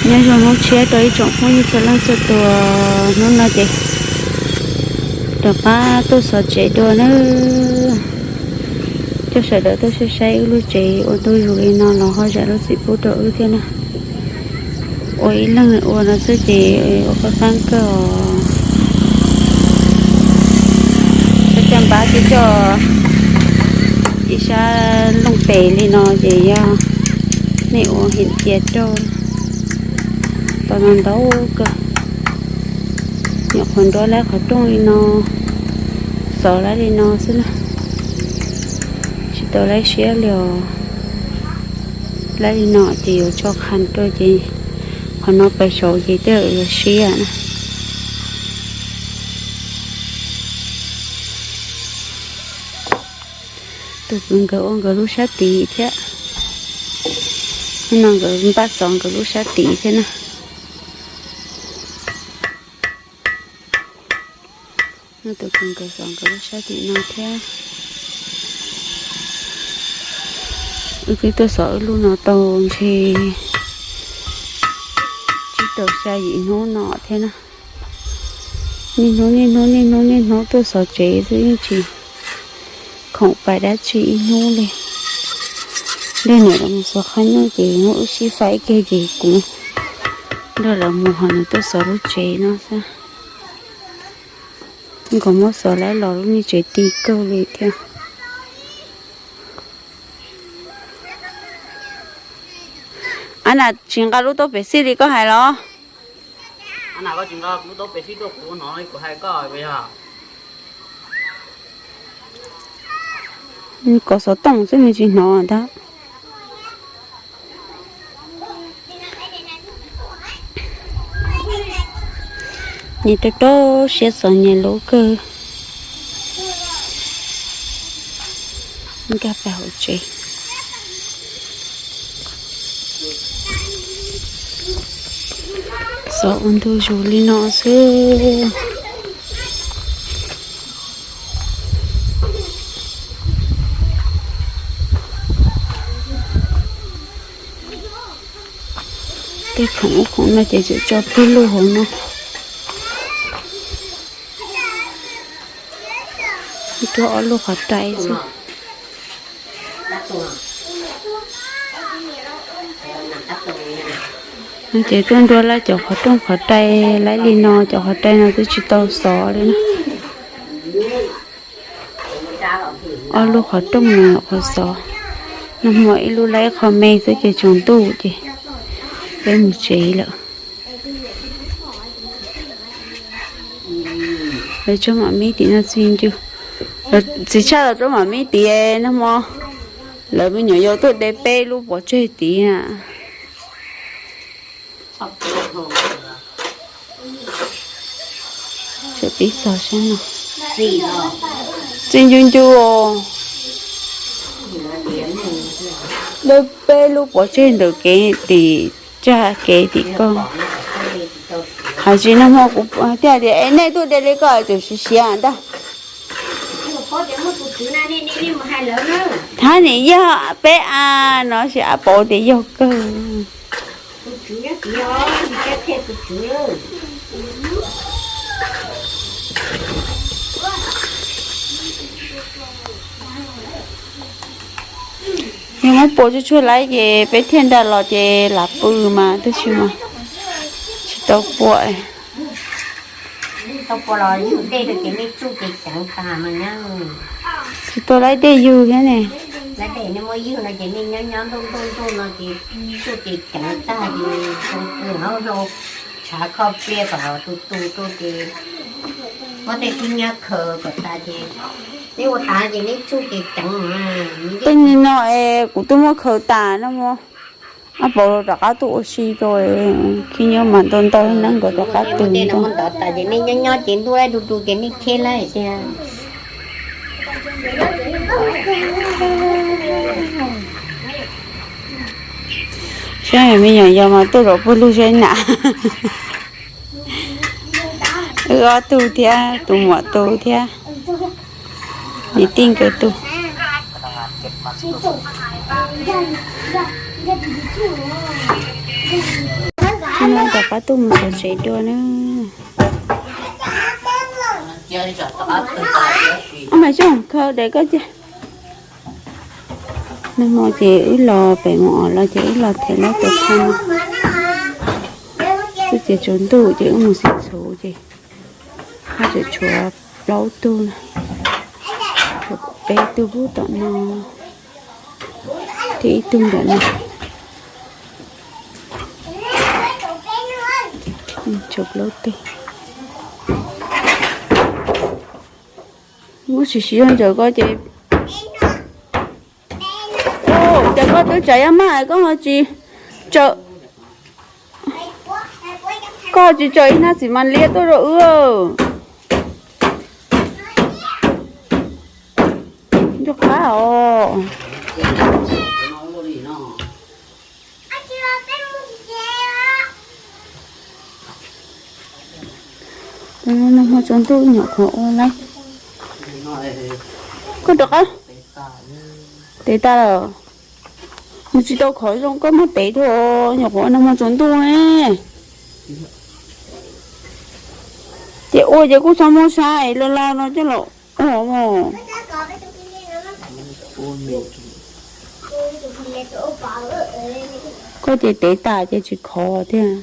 Nyob zoo hnub tshiab rau ib tsoom phooj ywg txhua leej txhua tus, hnub no ces rov qab tuaj xov tsev dua nawb. Coj sawv daws tuaj saib saib wb lub tsev ua ntu zus li no los ho zam lub txim pub rau wb thiab na. Ua ib leeg ua no xwb ces ua qab qab kawg os. Coj caj npab thiab coj ib sab looj pes li no ces yog nej ua him cia rau tau no ntau kawg. Nyuam qhuav nruab laib qhov rooj li no, xov laib li no xwb na, tsis tau laib siab li os. Laib li no ces yuav tso qhas rau ces qhov no pais saud ces tej zaum yuav siab na. Tus kwv nkawd ua nkawd lub sab tid thiab, no nkawd npaj xov nkawd lub sab tid thiab na. No tus kwv nkawd xov nkawd lub sab tim no thiab. Wb twb tuaj xov wb lub no tau ntshe tsib rau xya yim hnub no thiab na. Niaj hnub niaj hnub niaj hnub niaj hnub tuaj xov tsev xwb yeej tsis khoom pais dab tsi ib hnub li. Dej niam los mus xov qhab nyuj ces muab wb sib faib kiag ces kuv nrog lawv mus ho nws tuaj xov lub tsev no xwb. Nkaus muab xov laib los lub me tsev ti kawg li thiab. Ab, nas tsis nqa lub taub pem xij li koj hais los? Kov xov tooj xwb nws tsis hnov ntag. Nyias rau rau siab xov nyias lub kawg. Nkag pais hauv tsev. Xov ua ntu zus li no xwb. Tej khoom ub khoom no ces tseem tso pawg lug hauv no. Tuaj ob lub qhov rai xwb. Ces tuaj nrua lawm cov qhov rooj qhov rai laib li no, cov qhov rai no twb tsis tau xov li na. Ob lub qhov rooj no qhov xov, nag hmo ib lub laib qho me xwb ces tsaus ntuj ces peb mus tsev lawm. Lawv tsob mam mib tim no txi ncw, txiv tshaj los tsob mam mib tid, nag hmo lawv me nyuam yaus tuaj de peb lub pov tseg tid na. Tsis pib xav sab no, txi ncw ncw os. De peb lub pov tseg ntawm kev tim tsag kev tim ko. Hais tsis nag hmo kuv thiaj tias es nej tuaj de li ko tseem siav siav ntag. Thab nim yog peb a no sis a pauv tias yog kawg. Yog muab pua tsuag tsuag laib ces peb thiaj nra los ces lam pw mas tab sis mas tsis tau pua. Tsis tau laib dej yug thiab ne. Laib dej nej muab yug no ces nej nyob nyob ntuj ntuj ntuj no ces tsuj ces ceev tag ces tshav kho pliag kom tu tu rau ces muab tej khib nyiab khaws kom tas ces neb ua tas ces neb tsuj ces ceev. Tej no es kuv twb muab khaws tas no mas. Ab, pauv los rov qab tuaj ua si rau, khib nyiab mas ntau ntau neeb nkawd rov qab twg ntau. Ces nej nyob nyob ces ntuj laib du du ces nej cheb laib tiag. Saib me nyuam yaus mas tuaj zov pawg lug saib nam. Wb ob tug thiab tus muam tus thiab niam tij nkawd tus. Rov qab tuaj mus xyuas tsev dua na. Ub, mas xyov khaws daim koj cia. Nag hmo ces wb los pem mus os los ces wb los them lawv tus qhov no. Twb tsaus ntuj ces wb mus xib txhuv ces haj tseem tshuav plaub tug na. Tshuav peb tug pub tom no thiab ib tug ntawm no. Tshuav plaub tug. Muab siv siv zog ntawm ko ces, cas koj twb tsav yaj maj koj ho tsis tsaws, koj ho tsis tsaws ib hnab xis mas liab tuaj rau wb. Ncoj qab os. Nag hmo tsaus ntuj nyuam qhuav ua laib. Koj rov qab tev tas lawm. Nws tsis tau khov zoo koj muab tev dhau, nyuam qhuav ua nag hmo tsaus ntuj ne. Ces ua ces kuj txhob muab sab es laj laj no coj los ua mog. Koj ces tev tas ces tsis khov thiab.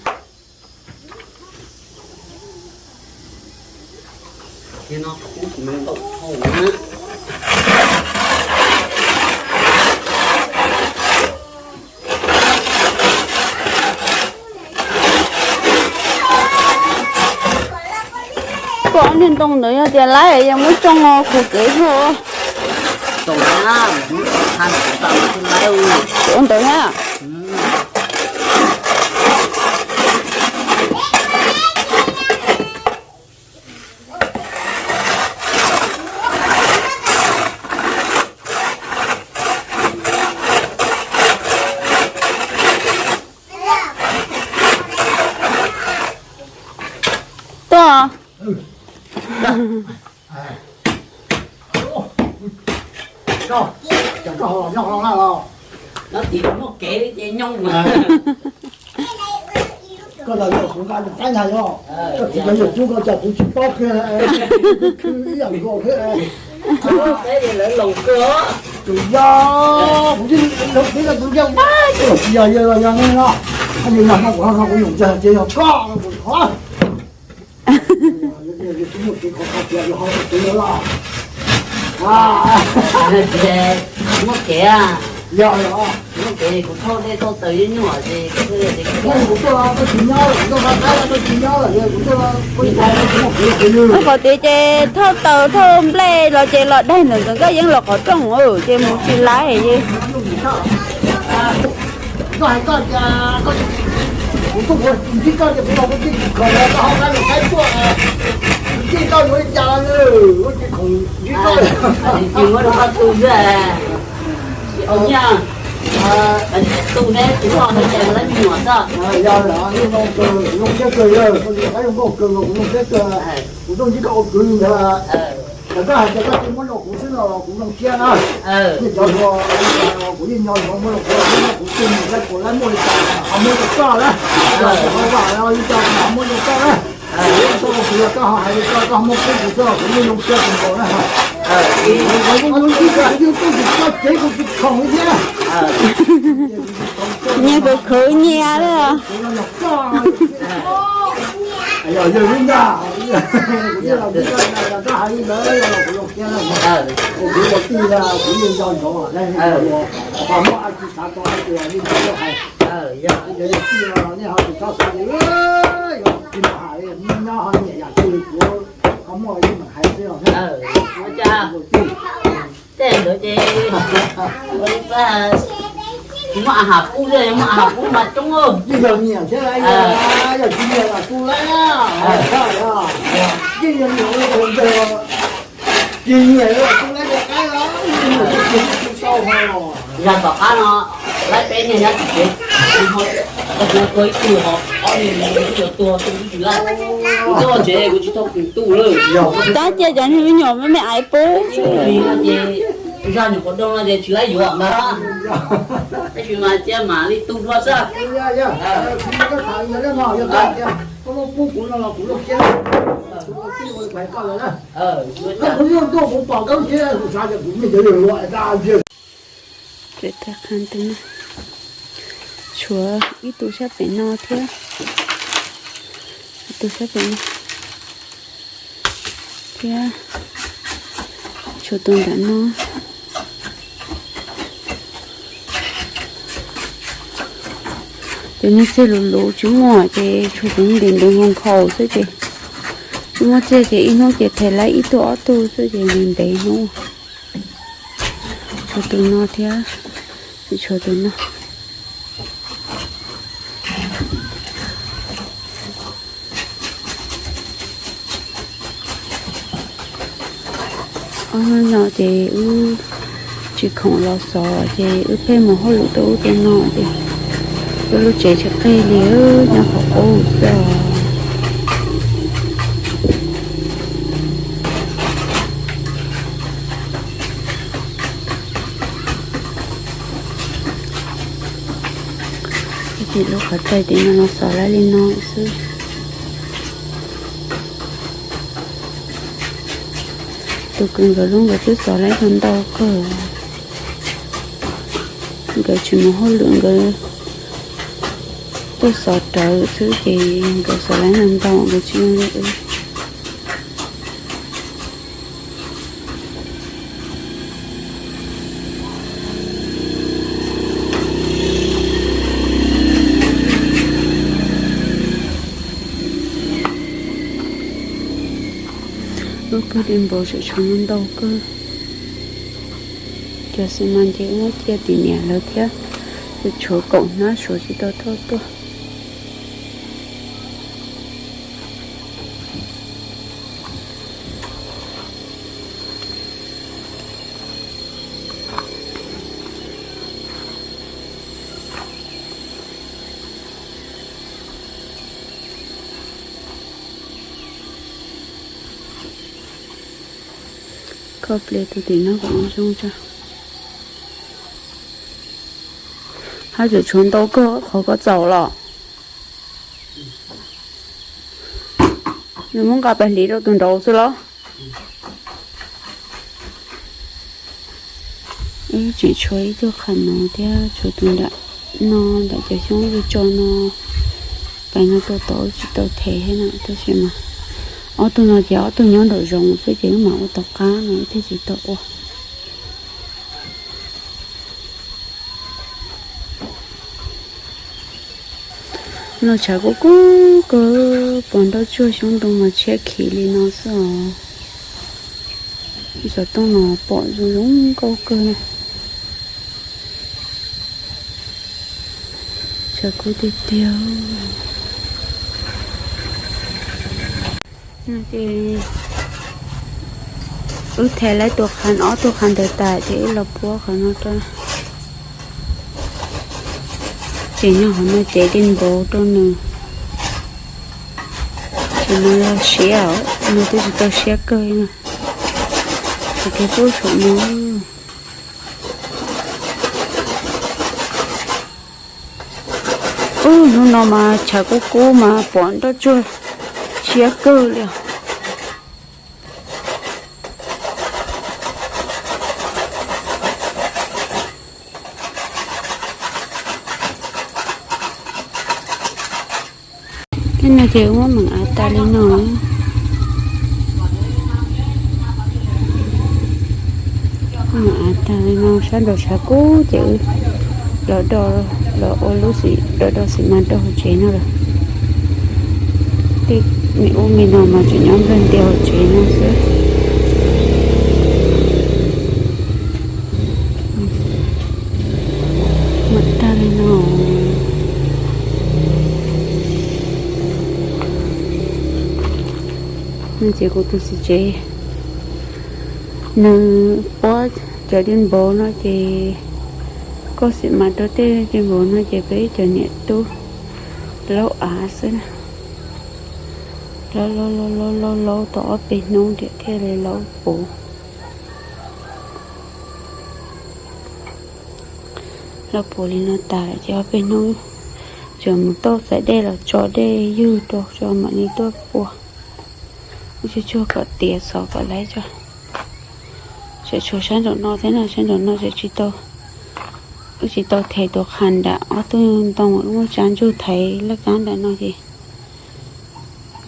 Koj ob niag ntoo ntawd yog tias laib yog muab tsoo khuv kev dhau. Ua ntawd na. Tuaj. Koj los yog kuv nqa tus qaib ntag yog, koj tsis yog yawm cub koj cas kuv tsis paub kiag, khwv ib yam nkaus thiab. Tus yog kuv yeej hlub tib no kuv yeej, tsis yog yawg los yog neeg no, yog no kuv ho no kuv yeej ntseeg tias yog koj no kuv thov. Yog tsis muaj kev khov kho tias yog ho tus yog los. Muaj kev, yog muaj kev kuv thauj dej thauj taws nyuaj nyuaj ces kuv tuaj, koj tsis nyob lawm, koj tsis nyob lawm, kuv tuaj, koj tsis nyob lawm. Qhov tias ces thauj taws thauj nplej los ces los daig ntawm ntxeev Nkaj Yeeb los qhov rooj ces mus tsis laib ces. Koj hais koj tias koj, kuv tuaj kuv ntsib koj tias kuv los kuv tij khoom los koj ho qab los qaib tuaj, kuv tij koj yuav li cas lawm, kuv tij khoom ntsib koj. Muab rau koj tu xwb. Au nyiaj, tu neb tus loj no ces lawv me nyuam xwb. Yog lawm, lub npau kawg, kuv zoo siab kawg yawg, koj tus qaib zoo nkauj kawg los kuv zoo siab kawg. Kuv tuaj ntsib koj ua kwv ntawd, yog koj hais tias koj tsis muab rau kuv xwb no los kuv zoo siab na. Yeej cov hluas, kuv yeej nco ntsoov muab rau kuv, kuv twb mus laib puas laib muaj li cas ho muab rau koj na. Yog kuv ho vam li cas ho muab rau koj na. Kuv ua kwv los koj ho hais li koj, koj ho muab pub kuv xwb los kuv yeej zoo siab kawg nkaus na. Kuv yeej tuaj tsis tso cev kuv tsis khoom li thiab. Nyias khwv khwv nyias li. Yog yawg lub ncaj, kuv yeej los kuv koj hais li ntawd los kuv zoo siab na. Ua kwv ua tij kuv yeej nco ntsoov, ho muab dab tsi xav tau dab tsi yeej tsis hais. Yog yawg tij no nej ho tsis txhob xav li, yog tsis mam hais, nyob ho nyiam yam twg kuv ho muaj yeej mam hais xwb os. Tej ntawd ces muab a has pub, muab a has pub mas coob. Yeej yog nyiam thiab, yog tsis nyiam los tu lab, yeej yog nyiam ua tus ntawd, tsis nyiam los tu lab rau qab los yeej yog tsis tau ho. Yog tom qab no lawv peb niag nyob tim tsev, kuv tua ib tug ho ob niag yuav tuag tus tsis laib, kuv tuaj tsev kuv tsis tau tu lawm. Tab cia cov me nyuam me me aiv pub xwb. Zaj nyuam qhuav doog no ces tsis laib yuav ntag. Tab sis mas cia mam li tu dua xwb. Tshuav ib tug sab pem no thiab, ib tug sab pem no thiab, tshuav tus nram no. Ces niag txiag luv luv tsis muaj ces tshuav tus ntev ntev nkaus nkaus xwb ces tsis muaj txiag ces ib hnub ces them laib ib tug ob tug xwb ces ntev ntev hnub. Tshuav tus no thiab, tshuav tus no. Ob hnub no ces wb tsis khoom los xov ces wb pheej mus hauj lwm rau ub rau no ces wb lub tsev tsis qig li, nyob qhov qub xwb os. Ces lub qhov txaj tim no los xov laib li no xwb. Tus kwv nkawd lub nkawd twb xov laib tau ntau kawg. Nkawd tsis mus hauj lwm nkawd tuaj xov rawv xwb ces nkawd xov laib ntau ntau nkawd tsis yooj li wb. Lub kawg di npaum tseem tshuav ntau kawg. Cov xi mas ces muab cia tim niam lawv thiab, tshuav kaum hnab suav tsis tau thauj tuaj. Koj plias tus tim no kom zoo tso. Haj tseem tshuav ntau kawg qhov koj txaus los. Nws muab nqa pais hliv rau tus nraud xwb los. Wb tseem tshuav ib tug qhov no thiab tshuav tus nram no, nram cov xyoob yuav tso no. Pais no rau tod tsis tau them thiab no tab sis mas ob tug no ces ob tug nyob nraum zoov xwb ces wb mam ua tom qab no wb thiaj tsis tau ua. No tshav kub kub kawg, pom nroj tsuag xyoob ntoo mas tshiab khiv li no xwb os. Xov tooj no pom zoo zoo nkauj kawg na. Tshav kub tiag tiag. Ces wb them laib tus qhov, ob tug qhov ntawd tas ces wb los puab qhov no rau. Ces nyob qhov no cev dej npauv rau nws. Ces nws los siab, nws twb tsis tau siab kawg no. Ces kev pub saum no. Ub, hnub no mas tshav kub kub mas pom nroj tsuag siab kawg li os. Tej no ces wb muab meem av tas li no. Meem av tas li no sab nraum tshav kub ces wb los do, los ua lub xim, do do xim mas rau hauv tsev no lawm. Tej me ub me no mas tseem nyob nplawg ntias hauv tsev no xwb. Mam tag li no. No ces kuv tus txiv tsev nws puab cov dej npauv no ces koj xim mas rau tej dej npauv no ces peb ib co niam tub laub av xwb na. Laub laub laub laub laub tau ob peb hnub thiaj li laub puv. Tau puas li no tas lawm ces ob peb hnub tseem mus tauj txais dej los tso dej ywg rau tso mam li tuaj pua. Wb tsuag tsuag kom tiav xov kom laib tso. Tseem tshuav sab nraum no thiab no, sab nraum no tseem tsis tau, wb tsis tau them tus qhas nram ob tug ntoo uas muaj tsav ntsug thaiv laj kab nram no ces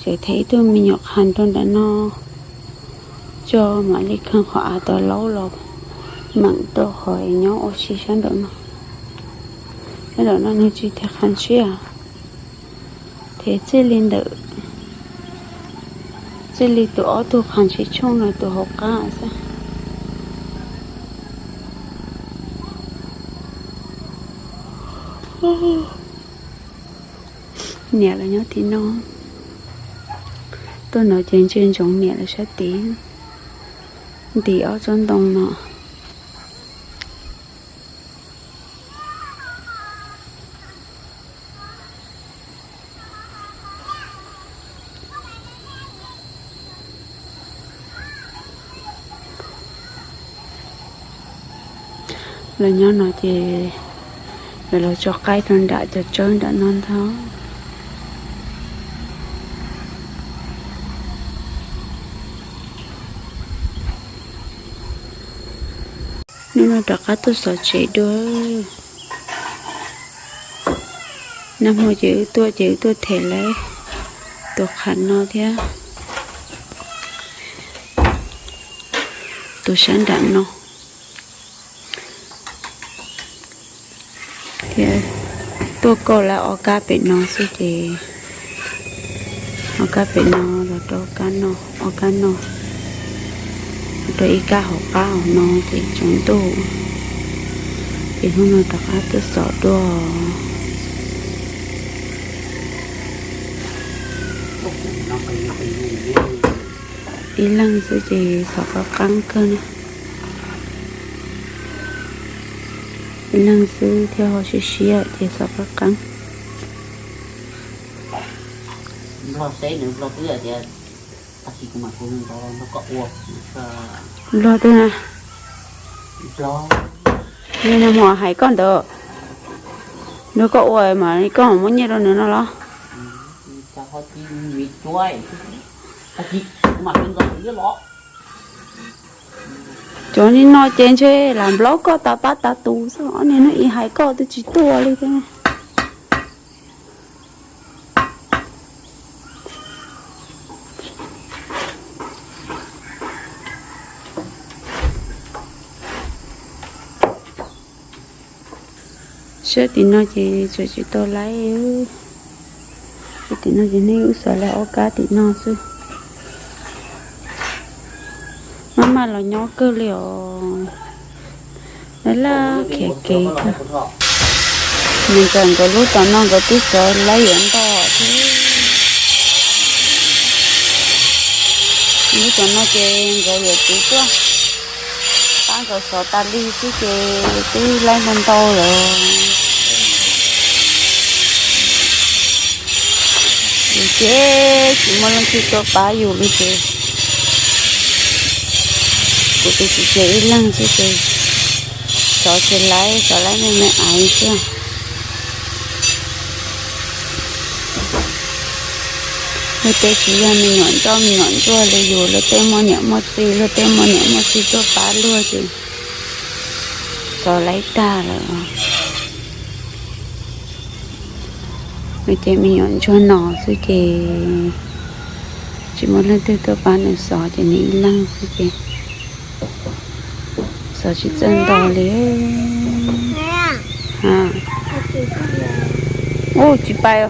tseem them ib tug me nyuam qhas rau nram no tso mam li kheej qhov av tau laub los meem rau qhov nyob ua si sab nraum no. Sab nraum no nws tsis them qhas ntshiab, them txij li ntawm, txij li tus ob tug qhas ntshiab tshooj no tus hauv qab xwb. Niam lawv nyob tim no, tuaj no ces ntsia ntsoov niam lawv sab tid, ntim ob tsob ntoo no. Lawv nyob no ces lawv los tso qaib rau nram cov tsawb nram no ntag. Hnub no rov qab tuaj xov tsev dua. Nag hmo ces wb tuaj ces wb tuaj them lawv tus qhas no thiab tus sab nram no thiab. Tuaj kauj lawv ob kab pem no xwb ces, ob kab pem no los rau kab no, ob kab no los rau ib kab hauv qab hauv no ces tsaus ntuj. Ces hnub no rov qab tuaj xov dua. Ib leeg xwb ces xov qab qeeb kawg na. Ib leeg xwb thiab ho siab siab ces xov qab qeeb. Nplog twg na? Nplog twg na? Li no mus hais koj ntawd, nrog koj ua mas koj muab nyiaj rau nws no los? Cov li no ces ntshe lam nplaub koj tas pab tas tus xwb, ob niag hnub ib hais koj twb tsis tuaj li thiab. Sab tim no ces tseem tsis tau laib. Sab tim no ces nej wb xov lawv ob kab tim no xwb. Maj maj los nyob kawg li os. Laj laj khiav kev kawg. Nws nkawd, nkawd lub tom no nkawd twb xov laib yuav ntau thiab. Lub tom no ces nkawd yuav txiv tuaj pab nkawd xov tas li xwb ces twb laib ntau ntau lawm. Yus ces tsis muaj leej twg tuaj pab yus li ces kuv tus txiv ces ib leeg xwb ces xov tsis laib, xov laib me me aiv xwb. Luag tej tsis yog me nyuam nroj me nyuam ntsuag li yus, luag tej muaj niam muaj txiv, luag tej muaj niam muaj txiv tuaj pab luag ces xov laib tag lawm. Nws ces me nyuam ntsuag no xwb ces tsis muaj leej twg tuaj pab nws xov ces nws ib leeg xwb ces xov tsis txawj ntau li. Ub, tsis pais.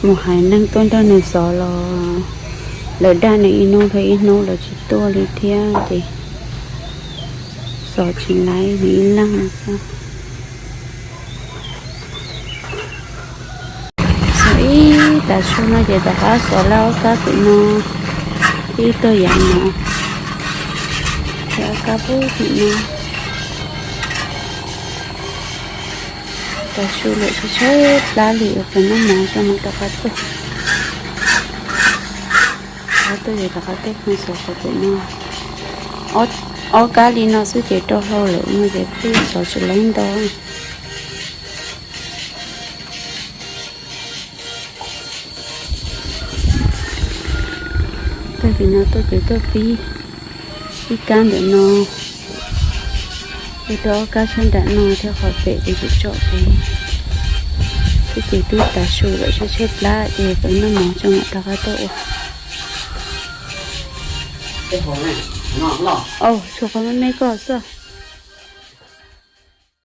Mus hais neeg tuaj nrog nws xov los lawv dag nws ib hnub dhau ib hnub lawv tsis tuaj li thiab ces xov tsis laib, nws ib leeg xwb. Xov ib tas su no ces rov qab xov lawv ob kab tim no, ib tug yav no, ces ob kab pub tim no. Tav su lawm tshaib tshaib plab li, yuav pem noj mov tso mam rov qab tuaj. Rov qab tuaj ces rov qab tuaj phooj xov qhov pem no. Ob kab li no xwb ces rau hlau lawm no ces phooj xov tsis laib ntau. Tag kis no tuaj ces tuaj pib ib kab ntawm no, ua rau ob kab sab nram no thiab qhov pem kuv tsis tsom pem. Twb ces twb tav su lawm tshaib tshaib plab ces pem noj mov tso mam rov qab tuaj ua. Au, tshuav qhov me me koj xwb.